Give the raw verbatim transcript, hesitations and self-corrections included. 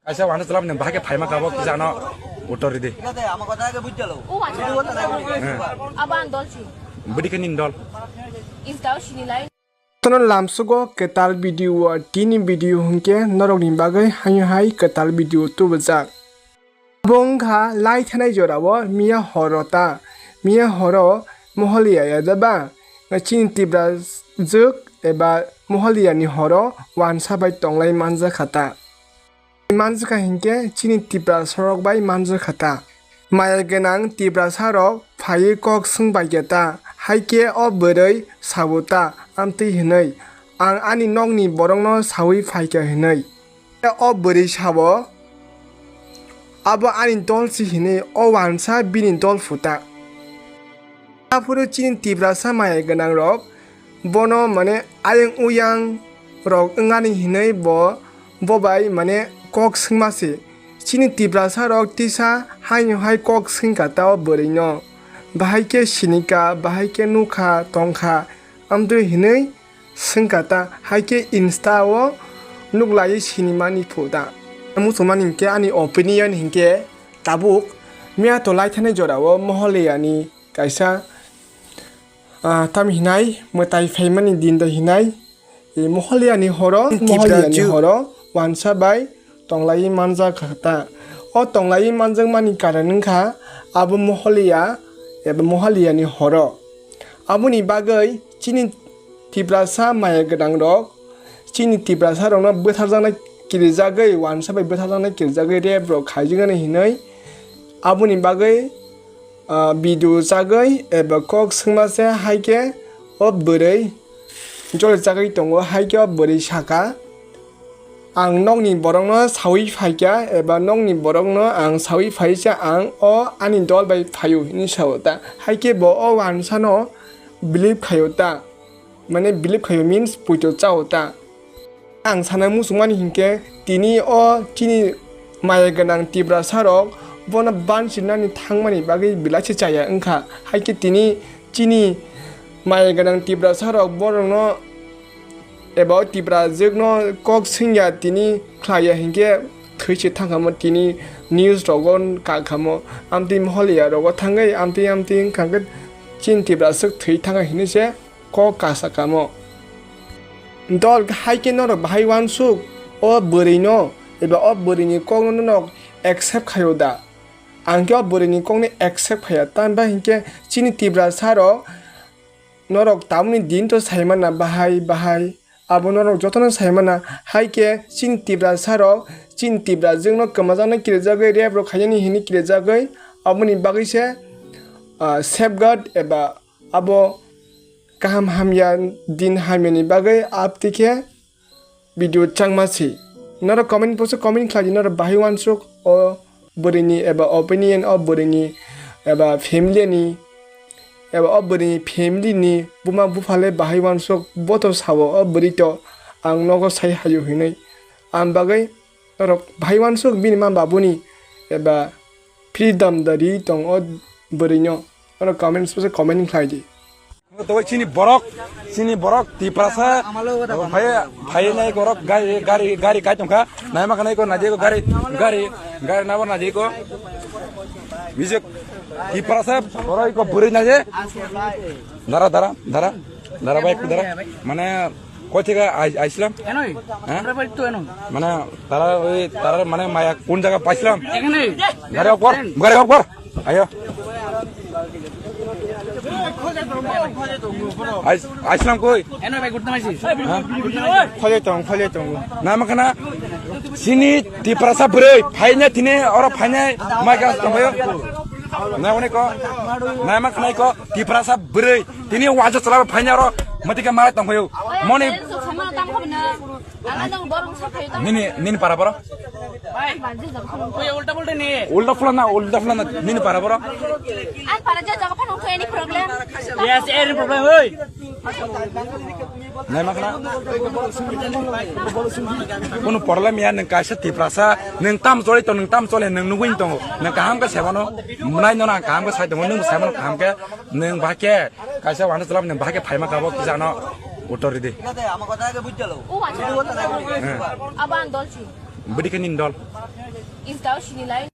Kaisa wano chwla bini bahai khe phaima kabo kisa ano uttor ridi. Abo ang dol si. Bidi khe nini dol. Tono lamsugo kwtal video o tini video hwnkhe norokni bagwi haino hai kwtal video tubujak. Abo wngkha lai thanai jorao miya horo ta. Miya horo Moholiya ya da ba? Chini Tiprajwk eba Moholiyani horo wansa bai tonglai manjakha ta. Manjakha hinkhe chini Tiprasarok bai manjakha ta. Maya gwnang Tiprasarok phaiwi kok swng baikha ta, hai khe o bwrwi sabo ta, amtwi hwnwi, "Ang ani nokni borokno saui phaikha," hwnwi. O bwrwi sabo, "Abo ani dol se," hwnwi o wansa bini dol phuta. Aphuru chini Tiprasa maya gwnang rok bono mane ayang uyang rok wngani hinwi bo, bo bai mane kok swngma se. Chini Tiprasa rok tisa haino hai kok swngkha ta o bwrwi no. Bahai khe sinika, bahai khe nukha, tongkha, amtwi hinwi swngkha ta, hai khe Insta o nuklaiwi sinimani phu ta. Muchungmani hinkhe ani opinion hinkhe tabuk miya to lai thanai jorao Moholiyani kaisa, ah, tam hinai mwtai phaimani din da hinai, e, Moholiyani horo, Moholiyani horo wansa bai tonglaiwi manjak kha ta. O tonglaiwi manjakmani karon wngkha abo Moholiya eba Moholiyani horo. Aboni bagwi chini Tiprasa maya gwnang rok, chini Tiprasa rokno bwtharjaknai kirijagwi, wansa bai bwtharjaknai kirijagwi rape rok khaijagani hinwi aboni bagwi, ah, video chagwi eba kok swngma se, hai khe o bwrwi joli chagwi tongo, hai khe o bwrwi saka, "Ang nokni borokno saui phaikha eba nokni borokno ang saui phai se, ang o ani dol bai phaio," hinwi sao ta. Hai khe bo o wansano believe khaio ta, mane believe khaio means poito chao ta. Ang sana muchungmani hinkhe tini o chini maya gwnang Tiprasa rok bono bansirnani thangmani bagwi belai se chaya wngkha. Hai khe tini chini maya gwnang Tiprasa rok borokno eba o Tiprajwkno kok swngya tini khlaiya hinkhe thwi se thangkhamo, tini news rogo kakhamo, amtwi Moholiya rogo thangwi amtwi amtwi wngkha khe chini Tiprajwk thwi thangkha hinwi se kok kasa kamo. Dol hai khe norok bahai wansuk o bwrwino eba o bwrwini kokno norok accept khaio da? Ang khe o bwrwini kokno accept khaiya, tamni bagwi hinkhe chini Tiprasa rok norok tamoni din to saimana bahai bahai, abo norok jotono saimana, hai khe chini Tiprasa rok, chini Tiprajwkno kwmajaknai kirijagwi, rape rok khainani hinwi kirijagwi, aboni bagwi se, ah, safeguard eba abo kaham hamya din hamyani bagwi aptwi khe video changma se. Norok comment box o comment khlai di, norok bahai wansuk o bwrwini eba opinion o bwrwini eba family ni eba o bwrwini family ni buma bupha le bahai wansuk, bo to sao o bwrwi to ang nogo sai haio hinwi. Ang bagwi norok bahai wansuk bini ma babuni eba freedom da ri tong o bwrwino. Norok comment box o comment khlai di. Tei chini borok, chini borok Tiprasa, phai, phai nai borok gari, gari, gari kai tongkha. Naima khanai ko naji ko gari, gari, gari nabo naji ko. Bijak Tiprasa borok ko bwrwi naji. Dara, dara, dara, dara bai, dara. Mane koi theke ai-, aislam? Enoi. Ha? Amra bai to eno. Mane tara oi, tara mane maya kun jaga paislam? Ekhane. Gari off kor, gari off kor. Ayo. Ais-, aislam koi? Eno bai gurta maisi. Ha? Khole tong, khole tong. Naima khana chini Tiprasa bwrwi phaina tini oro phaina mai gas tongbayo. Na one ko. Naima khanai ko Tiprasa bwrwi tini waja chala phaina oro matika mai tongbayo. Moni. Ang nang borong sa phayo ta. Nini, nini para boro? Bai, bai, je jaga phano. Koi ulta pulta ni. Ulta pulta na, ulta pulta na, nini para boro? Ang para je jaga phano, any problem? Yes, any problem, oi. Nai ma khna? Kono problem ya, nwng kaisa Tiprasa, nwng tam choli tong, nwng tam choli, nwng nugwi tongo. Nwng kaham khe sai mano, mwnai no na kaham khe sai tongo, nwng sai mano kaham khe, nwng ba khe, Kaisa wano chwla bini bahai khe phaima kabo kisa ano uttor ridi. Abo ang dol si. Bwdikhe nini dol? Is dao sinilai.